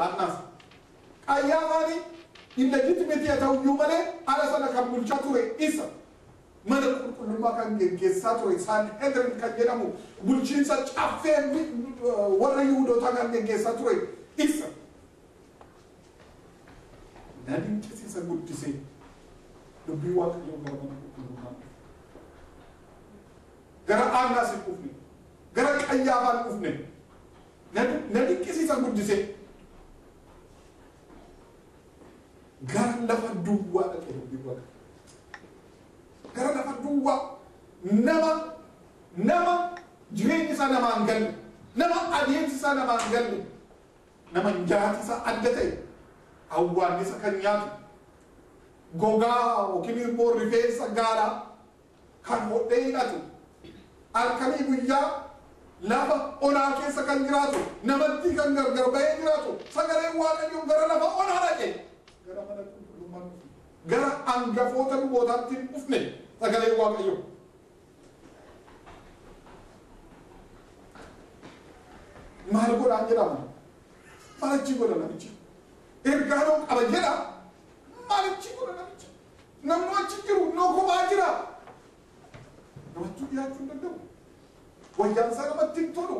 Annaas. Qayyaafaani illegitimate haa ta'u iyyuu malee ala sana kan bulchaa ture isa. Mana qulqullummaa kan geggeessaa ture Saanhedrin kan jedhamu bulchiinsa caffee warra Yihuudootaa kan geggeessaa ture isa. Na dinqisiisa guddisee dubbii Waaqayyoo gara mana qulqullummaa dhufe. Gara Annaas hin dhufne, gara Qayyaafaa hin dhufne. Na dinqisiisa guddisee gara lafa duwwaa dhaqee dubbii Waaqayyoo. Gara lafa duwwaa nama jireenyi isaa namaan galle, nama adeemsi isaa namaan galle, nama nyaati isaa adda ta'e, awwaannisa kan nyaatu, gogaa yookiin immoo rifeensa gaalaa kan hodhee hidhatu, halkanii guyyaa lafa onaa keessa kan jiraatu, namatti kan gargar bahee jiraatu, sagaleen Waaqayyoo gara lafa onaa dhaqe, gara mana qulqullummaa dhufe, gara hangafoota lubootaatti hin dhufne sagaleen Waaqayyoo. Maal godhaan jedhama? Maal achi godha namichi? Ergaa noo qaba jedha. Maal achi godha namichi? Namni achi jiru noo kophaa jira. Namatti dhiyaachuu hin danda'u. Wayyaan isaa namatti hin tolu.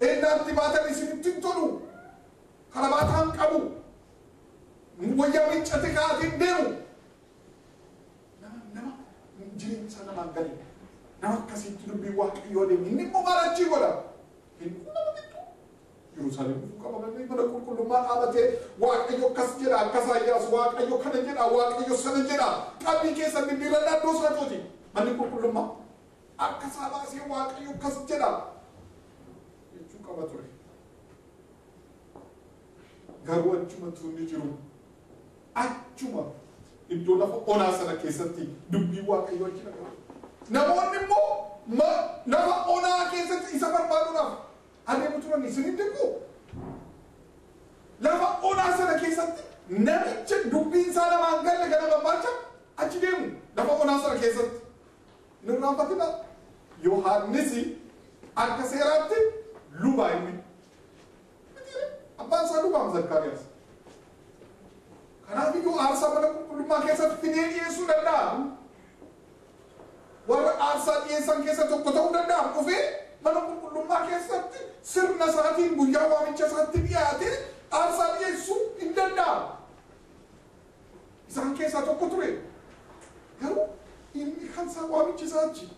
Eennaatti baatan isinitti hin tolu. Karabaataa hin qabu. Wayyaa miiccate kaa'atee hin deemu. Nama jireenyi isaa namaan gale. Nama akkasitti dubbii Waaqayyoo deemu. Inni immoo maal achii godha? Inni kun nama gidduu. Yerusaalem dhufuu qaba malee mana qulqullummaa dhaabatee Waaqayyo akkas jedha, akkas ayyaasu, Waaqayyo kana jedha, Waaqayyo sana jedha. Qalbii keessan diddiirradhaa iddoo isaatooti. Manni qulqullummaa akkasaa baasee Waaqayyo akkas jedha jechuu qaba ture. Garuu achuma tuunni jiru. Achuma iddoo lafa onaa sana keessatti dubbii Waaqayyoo achi dhaqaba. Namoonni immoo lafa onaa keessatti isa barbaaduudhaaf adeemu turan isin hin dinqu. Lafa onaa sana keessatti namicha dubbiin isaa namaan galle kana barbaacha achi deemu lafa onaa sana keessatti. Hin irraanfatinaa. Yohaannis akka seeraatti luba inni. Abbaan isaa lubaam Zakkaariyaas. Kanaaf iyyuu aarsaa mana qulqullummaa keessatti fidee dhiyeessuu danda'a. Warra aarsaa dhiyeessan keessa tokko ta'uu danda'a. Dhufee mana qulqullummaa keessatti sirna isaatiin guyyaa waamicha isaatti dhiyaatee aarsaa dhiyeessuu hin danda'a. Isaan keessaa tokko ture. Garuu inni kan isaa waamichi isaa achi.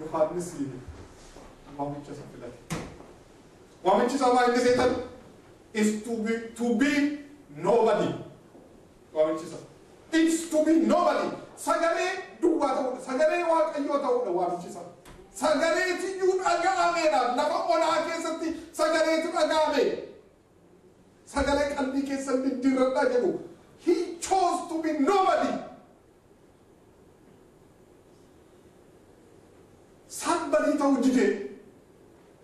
Yohaannis waamicha isa filate. Waamichi isaa maal inni seetan? Is to be nobody. Waamichi isaa. It's to be nobody. Sagalee duwwaa ta'uudha. Sagalee Waaqayyoo ta'uudha waamichi isaa. Sagaleetu iyyuu dhaga'ameedha. Lafa onaa keessatti sagaleetu dhaga'ame. Sagalee qalbii keessan diddiirradhaa jedhu. He chose to be nobody. Somebody ta'uu didee.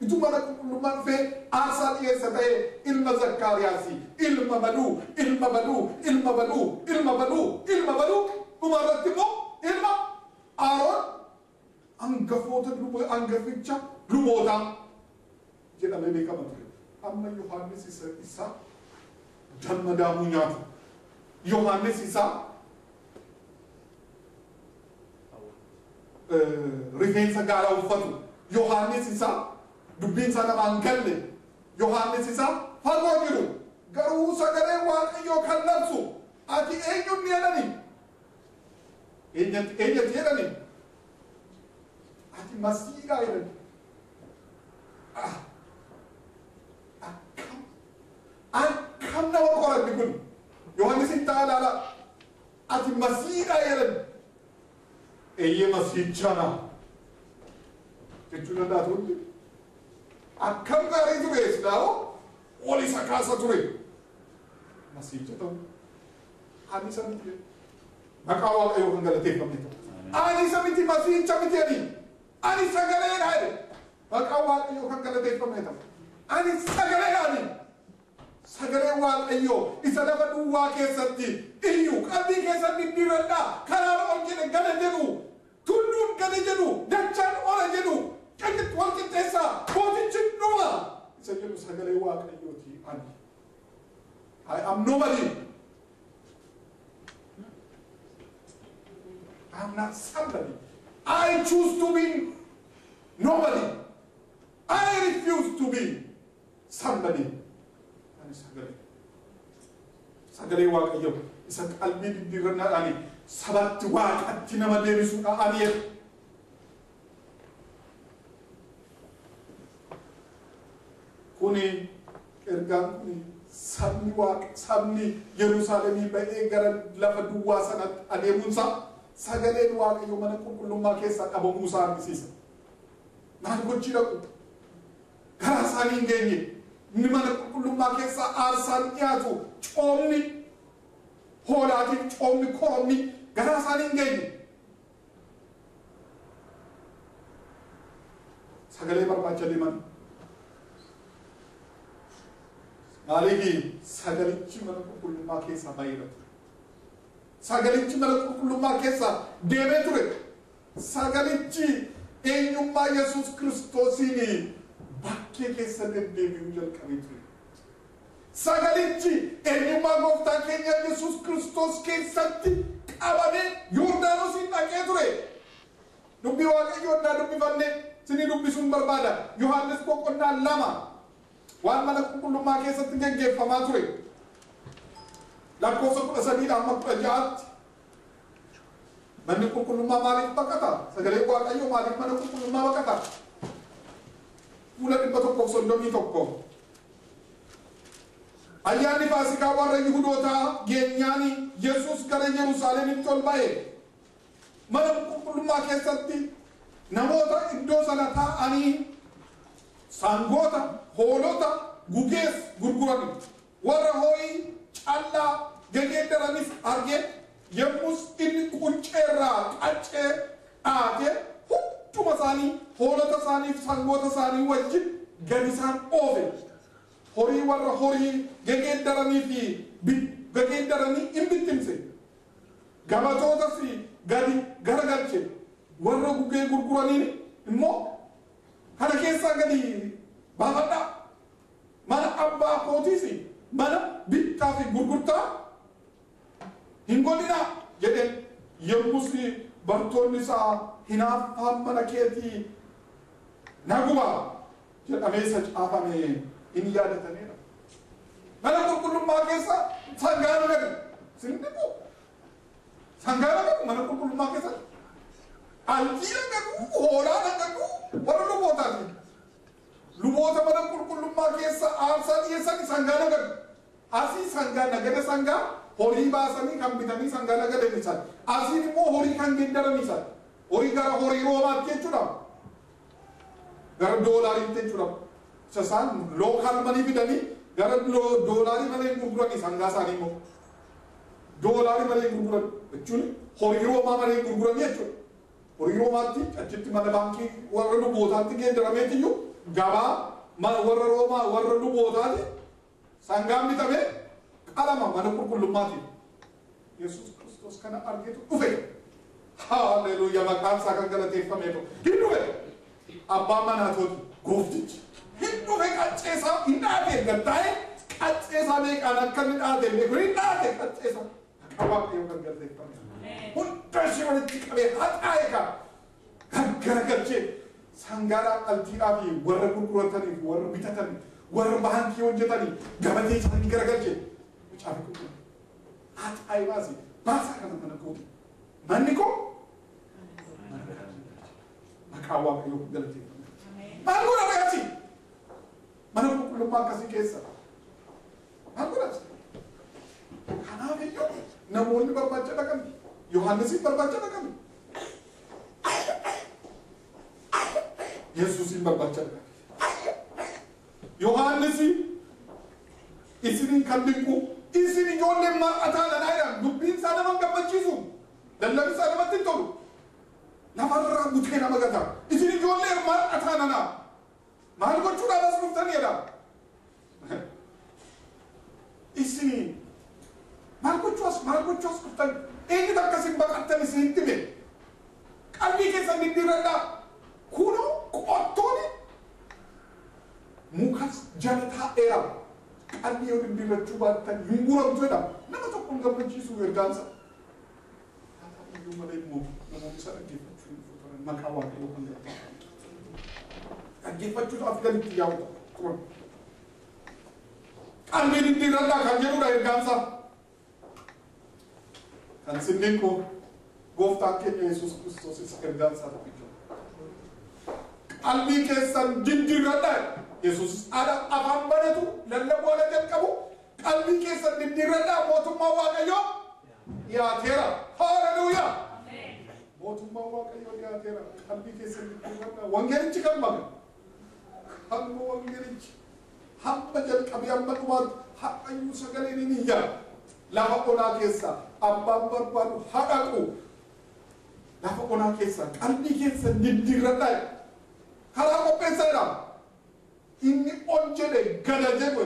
Itu mana qulqullummaa dhufee aarsaa dhiyeessa ta'e ilma Zakkaariyaasi, ilma baduu, ilma baduu, ilma baduu, ilma baduu, ilma baduu, dhuma irratti immoo ilma Aaroon hangafoota hangaficha lubootaa jedhamee beekama ture. Amma Yohaannis isa damma daamuu nyaatu. Yohaannis isa rifeensa gaalaa uffatu. Yohaannis isa dubbiin isaa namaan galle. Yohaannis isa fagoo jiru. Garuu sagalee Waaqayyoo kan labsu ati eenyuun ni jedhani? Eenyatti jedhani? Ati Masiidhaa jedhani. Akkam nama qoranni kun? Yohaannis hin ta'a laala. Ati Masiidhaa jedhani. Eeyyee Masiichaadha jechuu danda'a turte. Akkam gaarii ture silaa ol isa kaasa ture. Masiicha ta'u. Ani isa miti. Maqaa Waaqayyoo kan galateeffamne ta'u. Ani isa miti Masiicha miti ani. Ani sagaleedha jedhe. Maqaa Waaqayyoo kan galateeffamne ta'u. Ani sagaleedha ani. Sagalee Waaqayyoo isa lafa duwwaa keessatti iyyu. keessa diddiiradhaa karaan ol jedhe gada jedhu tulluun gada jedhu dachaan ola jedhu wal qixxeessaa mootichi dhuma isa jedhu sagalee Waaqayyooti ani. I am nobody. I am not somebody. I choose to be nobody. I refuse to be somebody. Ani sagalee. Sagalee Waaqayyoo isa qalbii diddiirannaadhaani sabatti waaqatti nama deebisuudha ani jedhu. Kuni ergaan kuni sabni waaqa sabni Yerusaalemii ba'ee gara lafa duwwaa sanatti adeemuunsaa sagaleen Waaqayyoo mana qulqullummaa keessaa dhabamuusaa argisiisa. Maal gochii dhaqu? Garaa isaanii hin geenye. Inni mana qulqullummaa keessaa aarsaan dhiyaatu coomni hoolaatiif coomni koromni garaa isaanii hin geenye. Sagalee barbaacha deeman. Maaliif sagalichi mana qulqullummaa keessaa baay'eera ture. Sagalichi mana qulqullummaa keessaa deemee ture. Sagalichi eenyummaa Yesuus Kiristoosiin bakkee keessa deddeebi'uu jalqabee ture. Sagalichi eenyummaa gooftaa keenya Yesuus Kiristoos keessatti qabamee Yordaanosiin dhaqee ture. Dubbii Waaqayyoo innaa dubbifanne sinii dubbisuun barbaada. Yohaannis boqonnaa 2 waan mana qulqullummaa keessatti geggeeffamaa ture. Lakkoofsa 13 amma 16tti manni qulqullummaa maaliif baqata? Sagalee Waaqayyoo maaliif mana qulqullummaa baqata? Fuula 131. Ayyaanni Faasikaa warra Yihudootaa geenyaani Yesuus gara Yerusaalemitti ol ba'e. Mana qulqullummaa keessatti namoota iddoo sana taa'anii sangoota, hoolota, gugees gurguran. Warra horii callaa gegeeddaranis arge. Yemmus inni qunceerraa qaccee dhaate hunduma isaanii hoolota isaaniif sangoota isaanii wajjin gad isaan oofe. Horii warra horii gegeeddaranii fi gegeeddaranii in bittimse. Gabatootas gadi garagalche. Warra gugee gurguraniin immoo kana keessaa gadi baafadhaa. Mana abbaa kootiis mana bittaa fi gurgurtaa hin godhinaa jedheen. Yemmus bartoonni isaa hinaaffaan mana keetii na guba jedhamee isa caafame in yaadatanidha. Mana qulqullummaa keessa sangaan gadi sin dhibu. Sangaan gadi mana qulqullummaa keessa aljiira gadu hoolaa gadu warra lubootaati. Luboota mana qulqullummaa keessa aarsaa dhiyeessan sangaan gadu. Asii sangaa nagada sangaa horii baasanii kan bitanii sangaa nagadan isaan. Asiin immoo horii kan geeddaran isaan. Horii gara horii roomaatti jechuudha. Gara doolaariitti jechuudha. Isa isaan lookaal manii fidanii gara doolaarii malee hin gurguran sangaa isaanii immoo. Doolaarii malee hin gurguran jechuun horii roomaa malee hin gurguran jechuudha. Horii roomaatti achitti mana baankii warra lubootaatti geeddarameetiyyuu gabaa warra roomaa warra lubootaatti sangaan bitamee qalama mana qulqullummaati. Yesuus Kiristoos kana argeetu dhufe. Haalleluuyaa maqaan isaa kan galateeffameetu hin dhufe. Abbaan manaa tooti gooftichi hin dhufe qacceesaa hin dhaate gattaa'e qacceesaa meeqaan akka inni dhaate beeku hin dhaate qacceesaa. Maqaan Waaqayyoo kan galateeffame. Hunda ishee walitti qabee haxaa'e kaa gaggaragalchee sangaadhaa qaltiidhaa fi warra gurgurataniif warra bitataniif warra baankii hojjetanii gabatee isaanii garagalchee mucaafi qulqulluu haxaa'e baase baasaa kana mana kooti. Manni koo mana maqaa Waaqayyoo galateeffame. Maal godha dhagachi? Mana qulqullummaa akkasii keessa maal godha? Kanaaf iyyuu namoonni barbaacha dhaqan. Yohaannisiin barbaacha dhaqan. Yesuusiin barbaacha dhaqan. Yohaannisi isiniin kan dinqu isin ijoolleen mar'ataa lanaa jedhan dubbiin isaa nama hin gammachiisu. Lallabni isaa namatti hin tolu. Lafarraa butee nama gata. Isin ijoolleen mar'ataa lanaa maal gochuudhaaf as dhuftanii jedha. Isin Maal gochuu as, maal gochuu as dhuftan? Eenyutu akkasin baqattan isinitti hime? Qalbii keessan diddiirradhaa. Kunoo qottoon mukas jala taa'eera. Qalbii yoo diddiirrachuu baattan hin guramtu jedhama. Nama tokko hin gammachiisu ergaansa. Haa ta'u iyyuu malee immoo namoonni isa dhaggeeffachuu hin turan, maqaa Waaqayyoo kan galatan. Dhaggeeffachuudhaaf gaditti yaa'u turan. Qalbii diddiirradhaa kan jedhudha ergaansa. Kan sinniin koo Gooftaan keenya Yesuus Kiristoosis ergaansaa tokkicha. Qalbii keessan diddiirradhaa. Yesuus ala afaan banatu lallabuu ala jalqabu, qalbii keessan diddiirradhaa, mootummaa Waaqayyoo dhiyaateera. Haaleluyyaa! Mootummaa Waaqayyoo dhiyaateera. Qalbii keessan diddiirradhaa. Wangeelichi kan maka. Hamma wangeelichi hamma jalqabee hamma dhumaatti har'ayyuu sagaleen hin iyya. Lafa onaa keessa abbaan barbaadu haa dhaqu. Lafa onaa keessa qalbii keessan diddiirradhaa. Karaa qopheessaa jedhama. Inni ol jedhe gada jedhu.